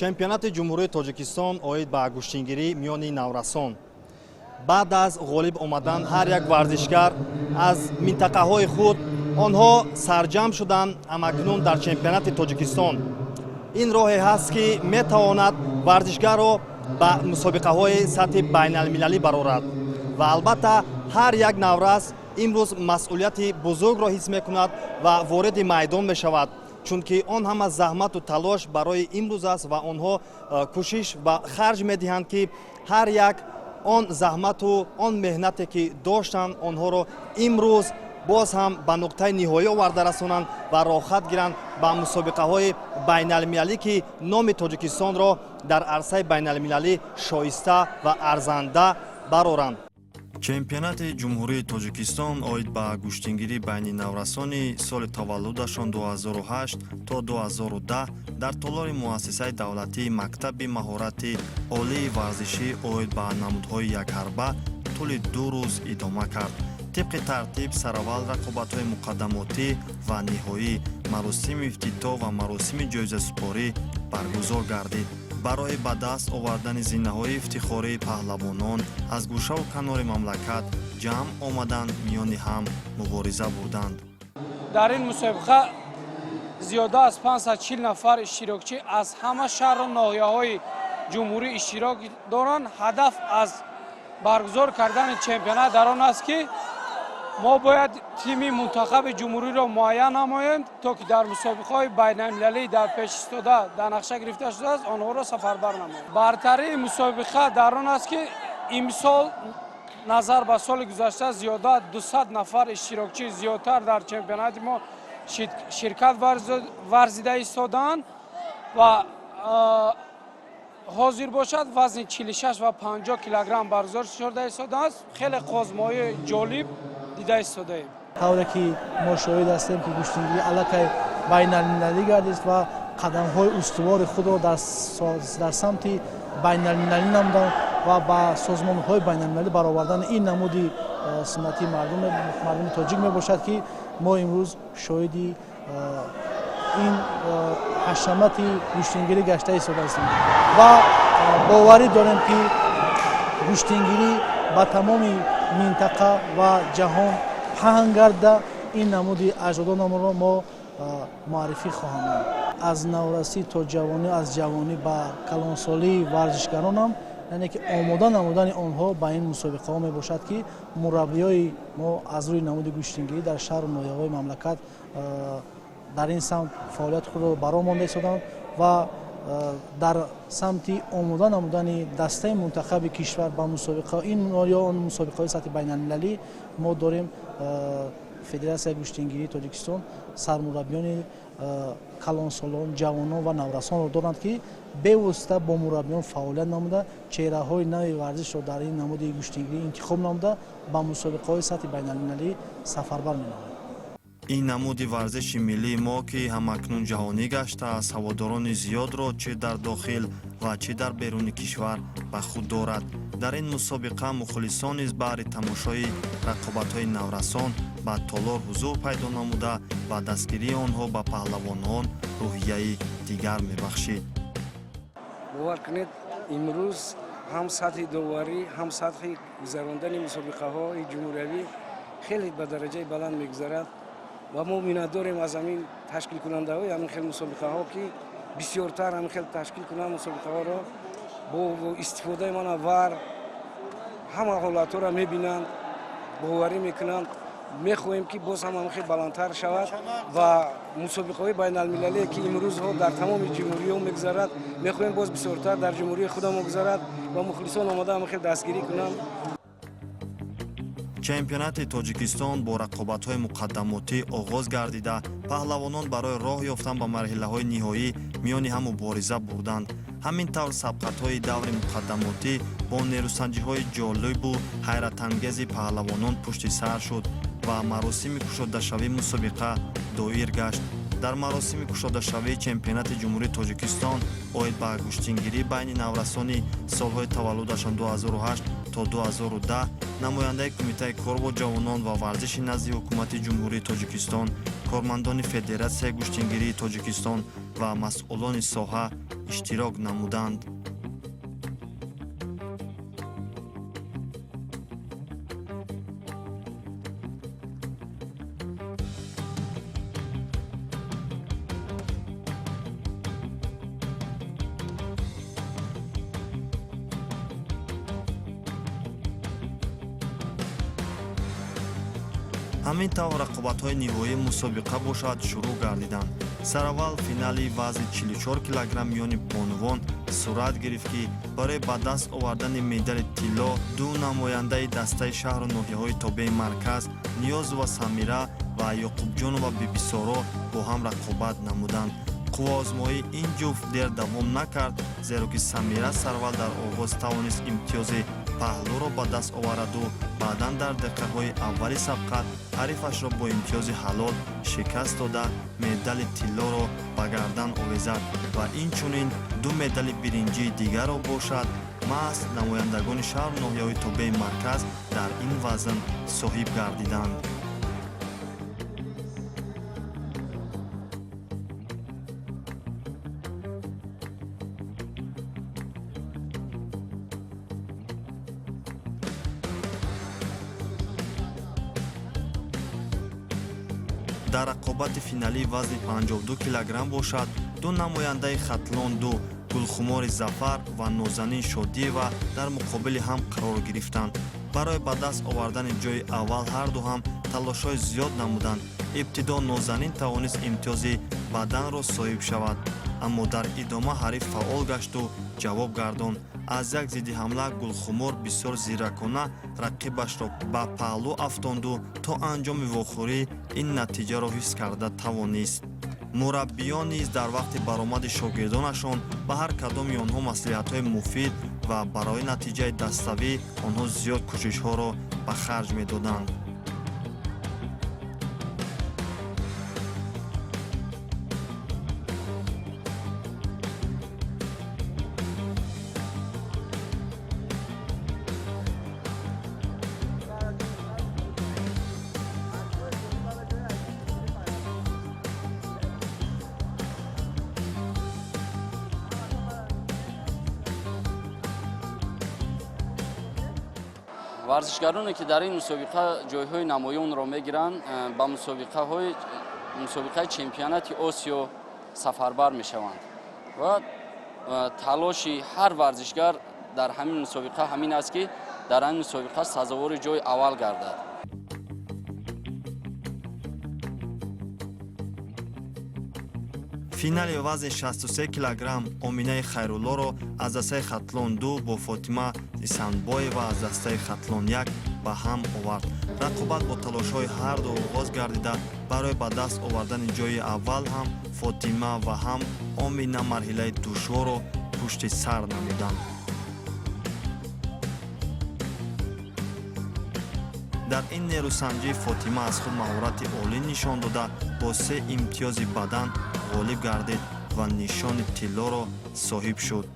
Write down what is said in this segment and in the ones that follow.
Чемпионати Ҷумҳурии Тоҷикистон оид ба гӯштингирӣ миёни наврасон. Баъд аз ғолиб омадан ҳар як варзишгар аз минтақаҳои худ, онҳо сарҷамъ шуданд ҳамакнун дар чемпионати Тоҷикистон. Ин роҳе ҳаст, ки метавонад варзишгарро ба мусобиқаҳои сатҳи байналмилалӣ барорад. Ва албатта, ҳар як наврас имрӯз масъулияти бузургро ҳис мекунад ва вориди майдон мешавад, чунки он ҳама заҳмату талош барои имрӯз аст ва онҳо кӯшиш ва харҷ медиҳанд, ки ҳар як он заҳмату он меҳнате, ки доштанд, онҳоро имрӯз боз ҳам ба нуқтаи ниҳоӣ оварда расонанд ва роҳхат гиранд ба мусобиқаҳои байналмилалӣ, ки номи Тоҷикистонро дар арсаи байналмилалӣ шоиста ва арзанда бароранд. Чемпионати Ҷумҳурии Тоҷикистон оид ба гӯштингирӣ байни наврасони соли таваллудашон 2008 то 2010 дар толори Муассисаи давлатии мактаби маҳорати олии варзишӣ оид ба намудҳои якҳарба тӯли 2 рӯз идома кард. Тибқи тартиб, сараввал рақобатҳои муқаддамотӣ ва ниҳоӣ, маросими ифтитоҳ ва маросими ҷоизасупорӣ баргузор гардид. Барои ба даст овардани зинаҳои ифтихории паҳлавонон аз гӯшаву канори мамлакат ҷамъ омаданд, миёни ҳам мубориза бурданд. Дар ин мусобиқа зиёда аз 540 нафар иштирокчӣ аз ҳама шаҳру ноҳияҳои ҷумҳурӣ иштирок доранд. Ҳадаф аз баргузор кардани чемпионат дар он аст, ки мо бояд тими мунтахаби ҷумҳуриро муайян намоем, то ки дар мусобиқаҳои байналмилалӣ дар пеш истода, дар нақша гирифта шудааст, онҳоро сафарбар намоем. Бартарии мусобиқа дар он аст, ки имсол назар ба соли гузашта зиёда 200 нафар иштирокчӣ зиёдтар дар чемпионати мо ширкат варзида истодаанд ва ҳозир бошад, вазни 46 ва 50 килограмм баргузор шуда истодааст. Хеле қозмоии ҷолиб дида истодаем. Тавре ки мо шоҳид ҳастем, ки гӯштингирӣ аллакай байналмилалӣ гардид ва қадамҳои устувори худро дар самти байналмилалӣ намуданд ва ба созмонҳои байналмилалӣ баровардани ин намуди суннатии мардуми тоҷик мебошад, ки мо имрӯз шоҳиди ин ҳашамати гӯштингирӣ гашта истодаастем ва боварӣ дорем, ки гӯштингирӣ ба тамоми минтақа ва ҷаҳон паҳн гарда, ин намуди аҷдодонамонро мо муаррифӣ хоҳам намуд. Аз наврасӣ то ҷавонӣ, аз ҷавонӣ ба калонсолии варзишгаронам, яъне ки омода намудани онҳо ба ин мусобиқаҳо мебошад, ки мураббиёи мо аз рӯи намуди гӯштингирӣ дар шаҳру ноҳияҳои мамлакат дар ин самт фаъолияти худро бароҳ монда истоданд ва дар самти омода намудани дастаи мунтахаби кишвар ба мусобиқа ин ё он мусобиқаҳои сатҳи байналмилалӣ мо дорем. Федератсияи гӯштингирии Тоҷикистон сармураббиёни калонсолон, ҷавонон ва наврасонро доранд, ки бевосита бо мураббиён фаъолият намуда, чеҳраҳои нави варзишро дар ин намуди гӯштингирӣ интихоб намуда, ба мусобиқаҳои сатҳи байналмилалӣ сафарбар менамояд. Ин намуди варзиши миллии мо, ки ҳамакнун ҷаҳонӣ гаштааст, ҳаводорони зиёдро чӣ дар дохил ва чӣ дар беруни кишвар ба худ дорад. Дар ин мусобиқа мухлисон низ баҳри тамошои рақобатҳои наврасон ба толор ҳузур пайдо намуда, ба дастгирии онҳо ба паҳлавонон рӯҳияи дигар мебахшид. Бовар кунед, имрӯз ҳам сатҳи доварӣ, ҳам сатҳи гузарондани мусобиқаҳои ҷумҳуриявӣ хеле ба дараҷаи баланд мегузарад ва мо миннатдорем аз ҳамин ташкилкунандаҳои ҳамин хел мусобиқаҳо, ки бисёртар ҳамин хел ташкил кунанд мусобиқаҳоро бо истифодаи мана ВАР. Ҳама ҳолатҳоро мебинанд, боварӣ мекунанд. Мехоҳем, ки боз ҳам ҳамин хел баландтар шавад ва мусобиқаҳои байналмилалие, ки имрӯзҳо дар тамоми ҷумҳуриҳо мегузарад, мехоҳем боз бисёртар дар ҷумҳурии худамон гузарад ва мухлисон омода ҳамин хел дастгирӣ кунанд. Чемпионати Тоҷикистон бо рақобатҳои муқаддамотӣ оғоз гардида, паҳлавонон барои роҳ ёфтан ба марҳилаҳои ниҳоӣ миёни ҳам мубориза бурданд. Ҳамин тавр, сабқатҳои даври муқаддамотӣ бо нерӯсанҷиҳои ҷолибу ҳайратангези паҳлавонон пушти сар шуд ва маросими кушодашавии мусобиқа доир гашт. Дар маросими кушодашавии чемпионати Ҷумҳурии Тоҷикистон оид ба гӯштингирӣ байни наврасони солҳои таваллудашон 2008 то 2010 намояндаи Кумитаи кор бо ҷавонон ва варзиши назди Ҳукумати Ҷумҳурии Тоҷикистон, кормандони Федератсияи гӯштингирии Тоҷикистон ва масъулони соҳа Иштирок намуданд. Ҳамин тавр рақобатҳои ниҳоии мусобиқа бошад шурӯъ гардиданд. Сараввал финали вазни 44 килограмм миёни бонувон сурат гирифт, ки барои ба даст овардани медали тилло ду намояндаи дастаи шаҳру ноҳияҳои тобеи марказ, Ниёзова Самира ва Ёқубҷонова Бибисоро, бо ҳам рақобат намуданд. Қувваозмоии ин ҷуфт дер давом накард, зеро ки Самира сараввал дар оғоз тавонист имтиёзи паҳлӯро ба даст овараду баъдан дар дақиқаҳои аввали сабқат ҳарифашро бо имтиёзи ҳалол шикаст дода, медали тиллоро ба гардан овезад ва инчунин ду медали биринҷии дигарро бошад маҳз намояндагони шаҳру ноҳияҳои тобеи марказ дар ин вазн соҳиб гардиданд. Дар рақобати финалии вазни 52 килограмм бошад, ду намояндаи Хатлон 2, Гулхумори Зафар ва Нозанин Шодиева, дар муқобили ҳам қарор гирифтанд. Барои ба даст овардани ҷои аввал ҳарду ҳам талошҳои зиёд намуданд. Ибтидо Нозанин тавонист имтиёзи баданро соҳиб шавад, аммо дар идома ҳариф фаъол гашту ҷавоб гардонд. Аз як зидди ҳамла Гулхумор бисёр зиракона рақибашро ба паҳлӯ афтонду то анҷоми вохӯрӣ ин натиҷаро ҳифз карда тавонист. Мураббиён низ дар вақти баромади шогирдонашон ба ҳар кадоми онҳо маслиҳатҳои муфид ва барои натиҷаи даставӣ онҳо зиёд кӯшишҳоро ба харҷ медоданд. Варзишгароне, ки дар ин мусобиқа ҷойҳои намоёнро мегиранд, ба мусобиқаи чемпионати Осиё сафарбар мешаванд ва талоши ҳар варзишгар дар ҳамин мусобиқа ҳамин аст, ки дар ҳамин мусобиқа сазовори ҷои аввал гардад. Финали вазни 63 килограмм Оминаи Хайруллоро аз дастаи Хатлон 2 бо Фотима Исанбоева аз дастаи Хатлон 1 ба ҳам овард. Рақобат бо талошҳои ҳарду оғоз гардида, барои ба даст овардани ҷои аввал ҳам Фотима ва ҳам Омина марҳилаи душворро пушти сар намуданд. Дар ин нерӯсанҷӣ Фотима аз худ маҳорати олӣ нишон дода, бо се имтиёзи бадан ғолиб гардид ва нишони тиллоро соҳиб шуд.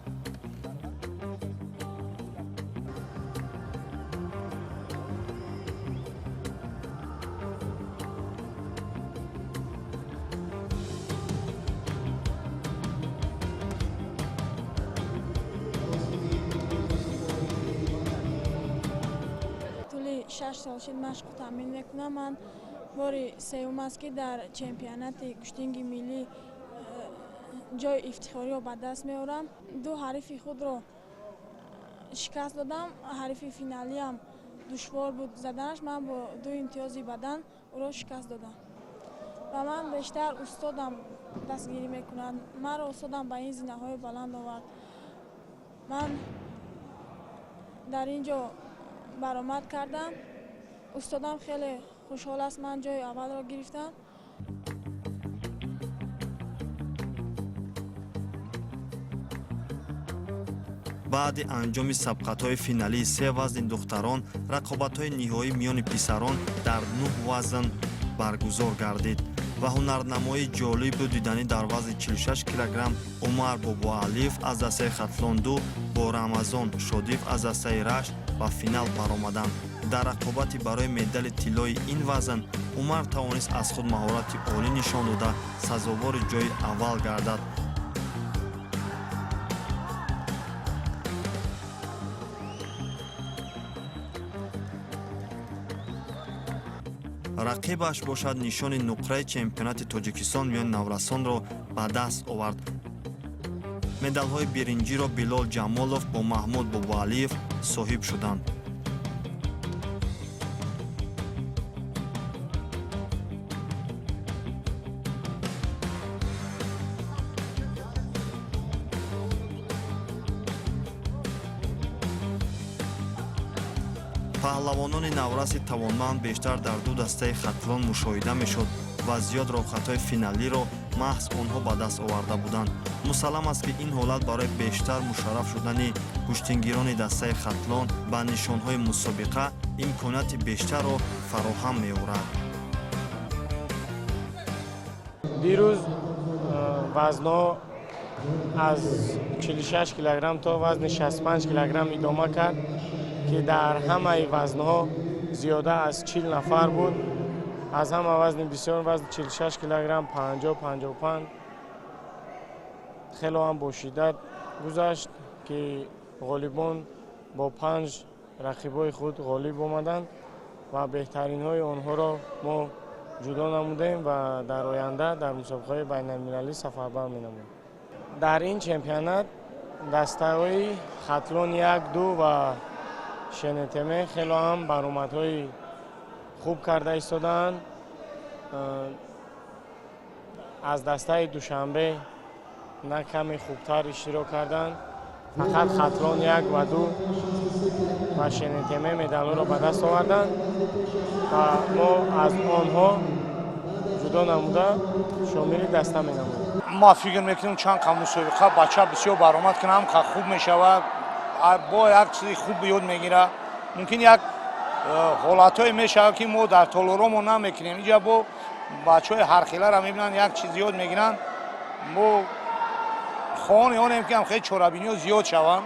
Тӯли 6 сол шид машқу таъмин мекунам. Ман бори сеюм аст, ки дар чемпионати гӯштинги миллӣ ҷои ифтихориро ба даст меорам. Ду ҳарифи худро шикаст додам. Ҳарифи финалиам душвор буд заданаш, ман бо ду имтиёзи бадан ӯро шикаст додам. Ва ман бештар устодам дастгирӣ мекунад. Маро устодам ба ин зинаҳои баланд овард. Ман дар ин ҷо баромад кардам, устодам хеле хушҳол аст, ман ҷои аввалро гирифтам. Баъди анҷоми сабқатҳои финалии се вазни духтарон, рақобатҳои ниҳоӣ миёни писарон дар нӯҳ вазн баргузор гардид ва ҳунарнамоии ҷолибу диданӣ дар вазни 46 килограмм Умар Бобоалиев аз дастаи Хатлон 2 бо Рамазон Шодиев аз дастаи Рашт ба финал баромаданд. Дар рақобати барои медали тиллои ин вазн Умар тавонист аз худ маҳорати олӣ нишон дода, сазовори ҷои аввал гардад. Рақибаш бошад, нишони нуқраи чемпионати Тоҷикистон миёни наврасонро ба даст овард. Медалҳои биринҷиро Билол Ҷамолов бо Маҳмуд Бобоалиев соҳиб шуданд. Паҳлавонони навраси тавонманд бештар дар ду дастаи Хатлон мушоҳида мешуд ва зиёд роҳхатҳои финалиро маҳз онҳо ба даст оварда буданд. Мусаллам аст, ки ин ҳолат барои бештар мушарраф шудани гӯштингирони дастаи Хатлон ба нишонҳои мусобиқа имконияти бештарро фароҳам меорад. Дирӯз вазнҳо аз 46 килограмм то вазни 65 килограмм идома кард, ки дар ҳамаи вазнҳо зиёда аз 40 нафар буд. Аз ҳама вазни бисёр вазни 46 килограмм, 50, 55. Хело ҳам бо шиддат гузашт, ки ғолибон бо панҷ рақибои худ ғолиб омаданд ва беҳтаринҳои онҳоро мо ҷудо намудем ва дар оянда дар мусобиқаҳои байналмилалӣ сафарбар менамоем. Дар ин чемпионат дастаҳои Хатлон як, ду ва Шенетеме хело ҳам баромадҳои хуб карда истодаанд. Аз дастаи Душанбе на каме хубтар иштирок карданд. Фақат Хатлон як ва ду ва Шенетеме медалҳоро ба даст оварданд ва мо аз онҳо ҷудо намуда шомили даста менамоем. Ма фикр мекунем, чанд қа мусобиқа бача бисёр баромад кунам, қа хуб мешавад, бо як чизи хуб ёд мегирад. Мумкин як ҳолатҳое мешавад, ки мо дар толоромо намекунем. Инҷа бо бачаҳои ҳархеларо мебинанд, як чиз ёд мегиранд. Мо хоҳони онем, ки хеле чорабиниҳо зиёд шаванд.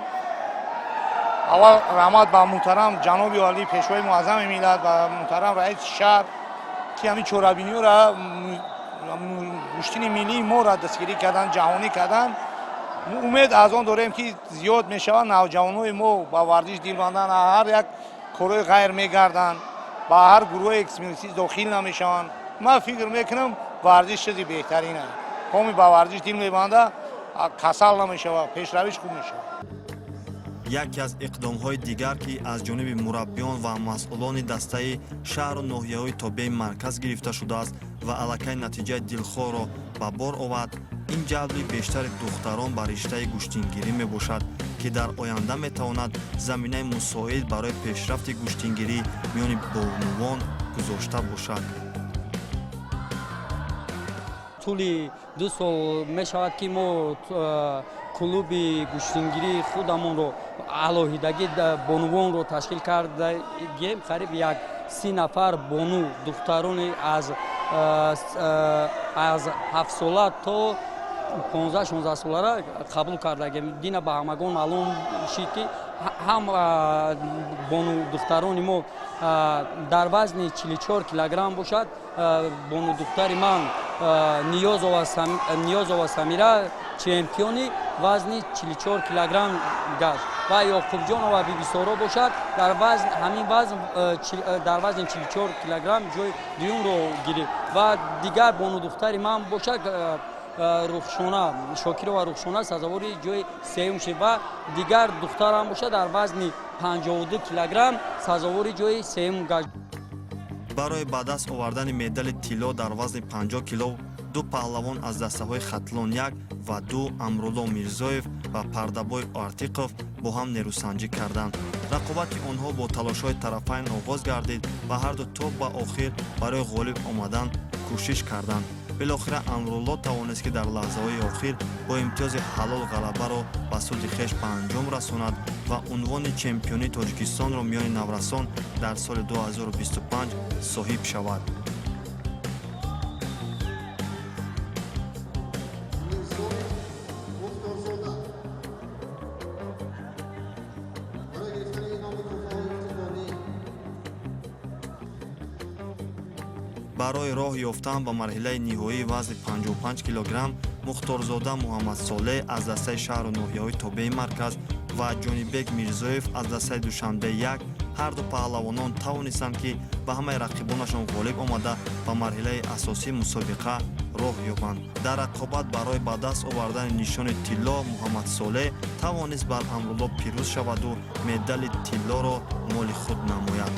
Аввал раҳмат ба муҳтарам ҷаноби олӣ, пешвои муаззами миллат, ба муҳтарам раиси шаҳр, ки ҳамин чорабиниҳоро, гӯштини миллии моро дастгирӣ карданд, ҷаҳонӣ карданд. Умед аз он дорем, ки зиёд мешаванд. Навҷавонҳои мо ба варзиш дилбанданд, ҳар як корҳои ғайр мегарданд, ба ҳар гурӯҳи экстремистӣ дохил намешаванд. Ман фикр мекунам, варзиш чизи беҳтарин аст. Қоми ба варзиш дил мебанда, касал намешавад, пешравиш хуб мешавад. Яке аз иқдомҳои дигар, ки аз ҷониби мураббиён ва масъулони дастаи шаҳру ноҳияҳои тобеи марказ гирифта шудааст ва аллакай натиҷаи дилхоҳро ба бор овард, ин ҷалби бештари духтарон ба риштаи гӯштингирӣ мебошад, ки дар оянда метавонад заминаи мусоид барои пешрафти гӯштингирӣ миёни бонувон гузошта бошад. Тӯли 2 сол мешавад, ки мо клуби гӯштингирии худамонро, алоҳидагӣ бонувонро ташкил кардагем. Қариб як 30 нафар бону духтарони аз 7-сола то 15-16 солара қабул кардагем. Дина ба ҳамагон маълум шид, ки ҳам бону духтарони мо дар вазни 44 килограмм бошад, бону духтари ман Ниёзова Самира чемпиони вазни 44 килограмм гашт ва Ёқубҷонова Бибисоро бошад, дар вазн ҳамин вазн, дар вазни 44 килограмм ҷои дуюмро гирифт. Ва дигар бону духтари ман бошад, Рухшона Шокирова Рухшона сазовори ҷои сеюм шуд ва дигар духтарам бошад, дар вазни 52 килограмм сазовори ҷои сеюм гашт. Барои ба даст овардани медали тилло дар вазни 50 кило ду паҳлавон аз дастаҳои Хатлон як ва ду, Амрулло Мирзоев ва Пардабой Артиқов, бо ҳам нерӯсанҷӣ карданд. Рақобати онҳо бо талошҳои тарафайн оғоз гардид ва ҳарду то ба охир барои ғолиб омадан кӯшиш карданд. Билохира Амрулло тавонист, ки дар лаҳзаҳои охир бо имтиёзи ҳалол ғалабаро ба суди хеш ба анҷом расонад ва унвони чемпионии Тоҷикистонро миёни наврасон дар соли 2025 соҳиб шавад. Барои роҳ ёфтан ба марҳилаи ниҳоии вазни 55 килограмм Мухторзода Муҳаммадсолеҳ аз дастаи шаҳру ноҳияҳои тобеи марказ ва Ҷонибек Мирзоев аз дастаи Душанбе як. Ҳарду паҳлавонон тавонистанд, ки ба ҳамаи рақибонашон ғолиб омада, ба марҳилаи асосии мусобиқа роҳ ёбанд. Дар рақобат барои ба даст овардани нишони тилло Муҳаммадсолеҳ тавонист бар Амрулло пирӯз шаваду медали тиллоро моли худ намояд.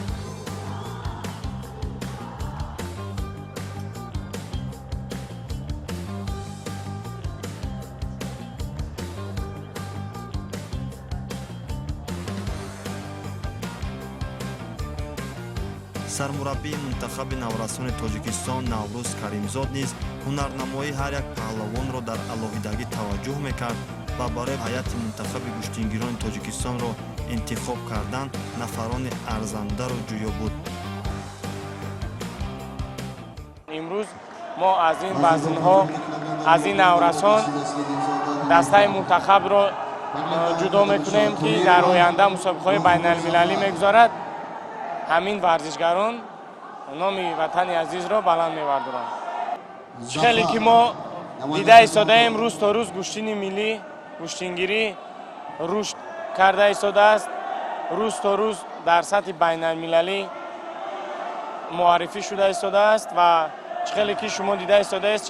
Сармураббии мунтахаби наврасони Тоҷикистон Наврӯз Каримзод низ ҳунарнамоии ҳар як паҳлавонро дар алоҳидагӣ таваҷҷӯҳ мекард ва барои ҳайати мунтахаби гӯштингирони Тоҷикистонро интихоб кардан нафарони арзандаро ҷӯё буд. Имрӯз мо аз ин вазнҳо, аз ин наврасон дастаи мунтахабро ҷудо мекунем, ки дар оянда мусобиқаҳои байналмилалӣ мегузарад. Ҳамин варзишгарон номи ватани азизро баланд мебардоранд. Хеле ки мо дида истодаем, рӯз то рӯз гӯштини миллӣ, гӯштингирӣ рушд карда истодааст, рӯз то рӯз дар сатҳи байналмилалӣ муаррифӣ шуда истодааст ва чӣ хеле ки шумо дида истодаест,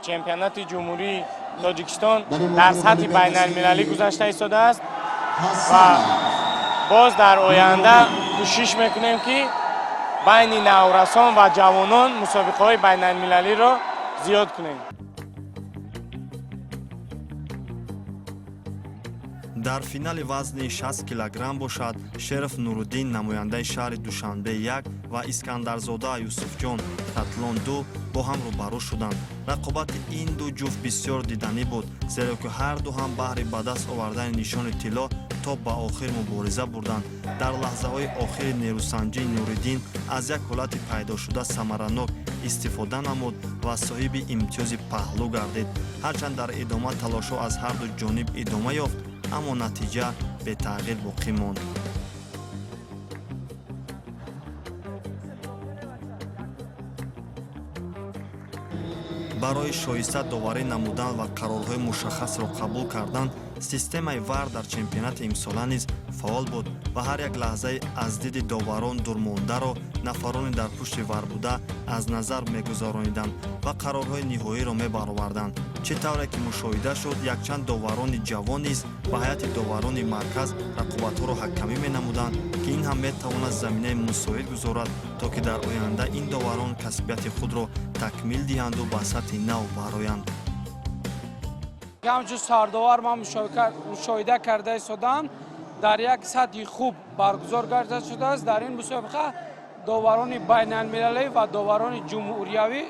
чемпионати Ҷумҳурии Тоҷикистон дар сатҳи байналмилалӣ гузашта истодааст ва боз дар оянда кӯшиш мекунем, ки байни наврасон ва ҷавонон мусобиқаҳои байналмилалиро зиёд кунем. Дар финали вазни 60 килограмм бошад, Шеров Нуруддин, намояндаи шаҳри Душанбе 1, ва Искандарзода Юсуфҷон, Хатлон 2, бо ҳам рӯбарӯ шуданд. Рақобати ин ду ҷуфт бисёр диданӣ буд, зеро ки ҳарду ҳам баҳри ба даст овардани нишони тилло то ба охир мубориза бурданд. Дар лаҳзаҳои охири нерӯсанҷии Нуриддин аз як ҳолати пайдошуда самаранок истифода намуд ва соҳиби имтиёзи паҳлӯ гардид. Ҳарчанд дар идома талошҳо аз ҳарду ҷониб идома ёфт, аммо натиҷа бетағйир боқӣ монд. Барои шоиста доварӣ намудан ва қарорҳои мушаххасро қабул кардан системаи ВАР дар чемпионати имсола низ фаъол буд ва ҳар як лаҳзаи аз диди доварон дурмондаро нафарони дар пушти ВАР буда аз назар мегузарониданд ва қарорҳои ниҳоиро мебароварданд. Чӣ тавре ки мушоҳида шуд, якчанд доварони ҷавон низ ба ҳайати доварони марказ рақобатҳоро ҳакамӣ менамуданд, ки ин ҳам метавонад заминаи мусоид гузорад, то ки дар оянда ин доварон касбияти худро такмил диҳанду ба сатҳи нав бароянд. Ҳамчун сардовар ман мушоҳида карда истодам, дар як сатҳи хуб баргузор карда шудааст. Дар ин мусобиқа доварони байналмилалӣ ва доварони ҷумҳуриявӣ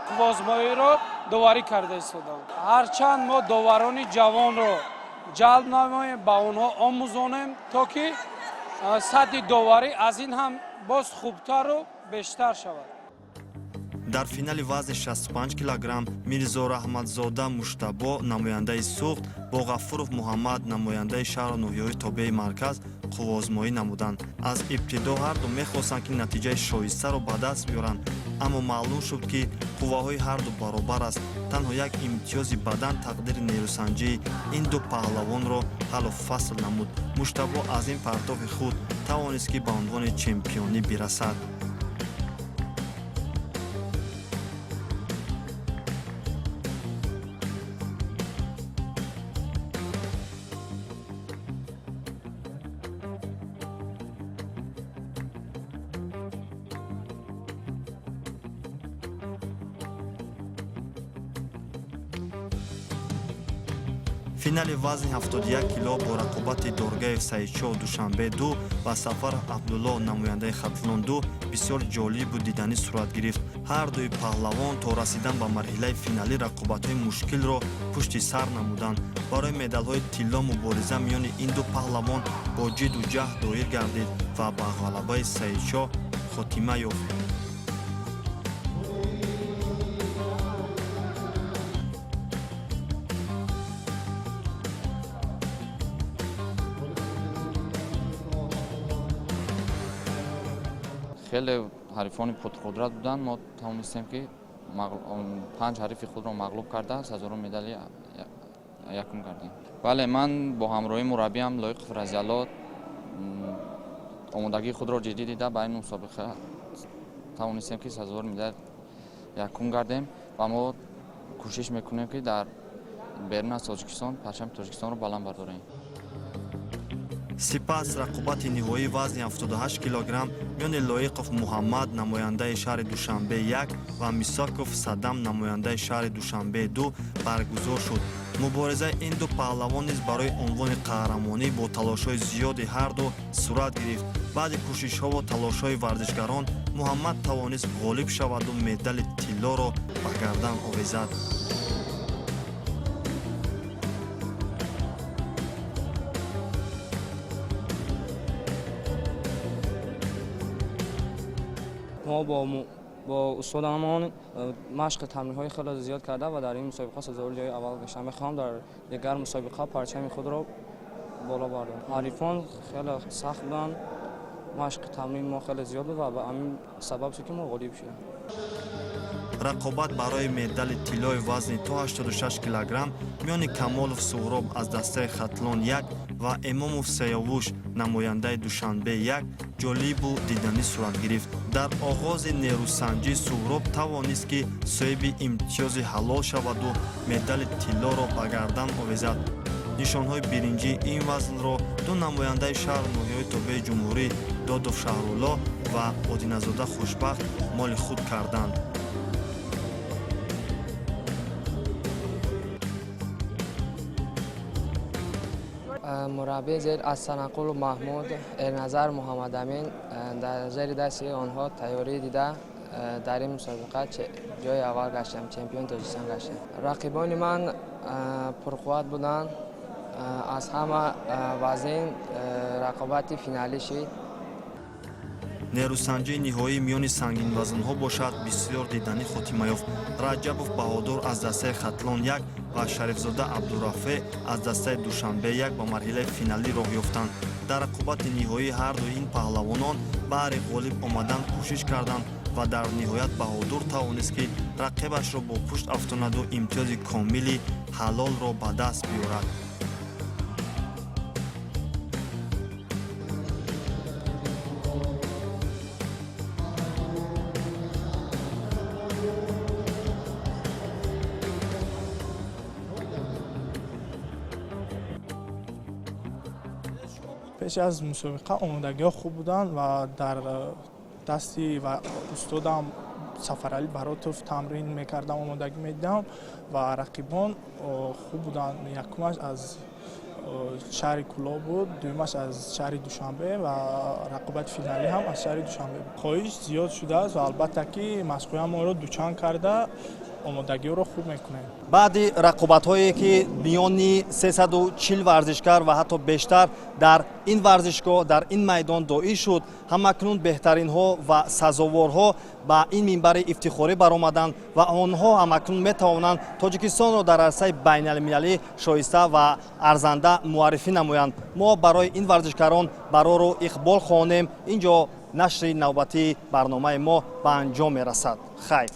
қувваозмоиро доварӣ карда истоданд. Ҳарчанд мо доварони ҷавонро ҷалб намоем, ба онҳо омӯзонем, то ки сатҳи доварӣ аз ин ҳам боз хубтару бештар шавад. Дар финали вазни 65 килограмм Мирзо Раҳматзода Муштабо, намояндаи Суғд, бо Ғафуров Муҳаммад, намояндаи шаҳру ноҳияҳои тобеи марказ, қувваозмоӣ намуданд. Аз ибтидо ҳарду мехостанд, ки натиҷаи шоистаро ба даст биёранд, аммо маълум шуд, ки қувваҳои ҳарду баробар аст. Танҳо як имтиёзи бадан тақдири нерӯсанҷии ин ду паҳлавонро ҳаллу фасл намуд. Муштабо аз ин партофи худ тавонист, ки ба унвони чемпионӣ бирасад. Финали вазни 71 кило бо рақобати Доргаев Саидшоҳ, Душанбе 2, ва Сафаров Абдулло, намояндаи Хатлон 2, бисёр ҷолибу диданӣ сурат гирифт. Ҳар дуи паҳлавон то расидан ба марҳилаи финалӣ рақобатҳои мушкилро пушти сар намуданд. Барои медалҳои тилло мубориза миёни ин ду паҳлавон бо ҷидду ҷаҳд доир гардид ва ба ғалабаи Саидшоҳ хотима ёфт. Хеле ҳарифони пурқудрат буданд. Мо тавонистем, ки панҷ ҳарифи худро мағлуб карда, сазовори медали якум кардем. Бале, ман бо ҳамроҳии мураббиам Лоиқов Разиалло Омодагии худро ҷиддӣ дида, ба ин мусобиқа тавонистем, ки сазовори медали якум гардем ва мо кӯшиш мекунем, ки дар берун аз Тоҷикистон парчами Тоҷикистонро баланд бардорем. Сипас рақобати ниҳоии вазни 78 килограмм миёни Лоиқов Муҳаммад, намояндаи шаҳри Душанбе 1, ва Мисоков Садам, намояндаи шаҳри Душанбе 2, баргузор шуд. Муборизаи ин ду паҳлавон низ барои унвони қаҳрамонӣ бо талошҳои зиёди ҳарду сурат гирифт. Баъди кӯшишҳову талошҳои варзишгарон Муҳаммад тавонист ғолиб шаваду медали тиллоро ба гардан овезад. Мо бо устодамон машқи тамринҳои хеле зиёд карда ва дар ин мусобиқа сазовори ҷои аввал гаштам. Мехоҳам дар дигар мусобиқа парчами худро боло бардорам. Ҳарифон хеле сахт буданд, машқи тамрини мо хеле зиёд буд ва ба ҳамин сабаб шуд, ки мо ғолиб шудем. Рақобат барои медали тиллои вазни то 86 килограмм миёни Камолов Суҳроб аз дастаи Хатлон 1 ва Эмомов Сеёвуш, намояндаи Душанбе 1, ҷолибу диданӣ сурат гирифт. Дар оғози нерӯсанҷӣ Суҳроб тавонист, ки соҳиби имтиёзи ҳалол шаваду медали тиллоро ба гардан овезад. Нишонҳои биринҷии ин вазнро ду намояндаи шаҳру ноҳияҳои тобеи ҷумҳурӣ, Додов Шаҳрулло ва Одиназода Хушбахт, моли худ карданд. Мураббӣ зер аз Санақулу Маҳмуд, Эрназар Муҳаммадамин, дар зери дасти онҳо тайёрӣ дида, дар ин мусобиқа ҷои аввал гаштам, чемпиони Тоҷикистон гаштам. Рақибони ман пурқувват буданд, аз ҳама вазин рақобати финалӣ шид. Нерӯсанҷии ниҳоӣ миёни сангинвазнҳо бошад, бисёр диданӣ хотима ёфт. Раҷабов Баҳодур аз дастаи Хатлон 1 ва Шарифзода Абдурафеъ аз дастаи Душанбе 1 ба марҳилаи финалӣ роҳ ёфтанд. Дар рақобати ниҳоӣ ҳарду ин паҳлавонон баҳри ғолиб омадан кӯшиш карданд ва дар ниҳоят Баҳодур тавонист, ки рақибашро бо пушт афтонаду имтиёзи комили ҳалолро ба даст биёрад. Пеш аз мусобиқа омодагиҳо хуб буданд ва дар дасти ва устодам Сафаралӣ Баротов тамрин мекардам, омодагӣ медидам ва рақибон хуб буданд. Якумаш аз шаҳри Кӯлоб буд, дуюмаш аз шаҳри Душанбе ва рақобати финалӣ ҳам аз шаҳри Душанбе буд. Хоҳиш зиёд шудааст ва албатта, ки машқҳоямонро дучанд карда, омодагиҳоро хуб мекунем. Баъди рақобатҳое, ки миёни 340 варзишгар ва ҳатто бештар дар ин варзишгоҳ, дар ин майдон доир шуд, ҳамакнун беҳтаринҳо ва сазоворҳо ба ин минбари ифтихорӣ баромаданд ва онҳо ҳамакнун метавонанд Тоҷикистонро дар арсаи байналмилалӣ шоиста ва арзанда муаррифӣ намоянд. Мо барои ин варзишгарон барору иқбол хоҳонем. Ин ҷо нашри навбатии барномаи мо ба анҷом мерасад. Хайр.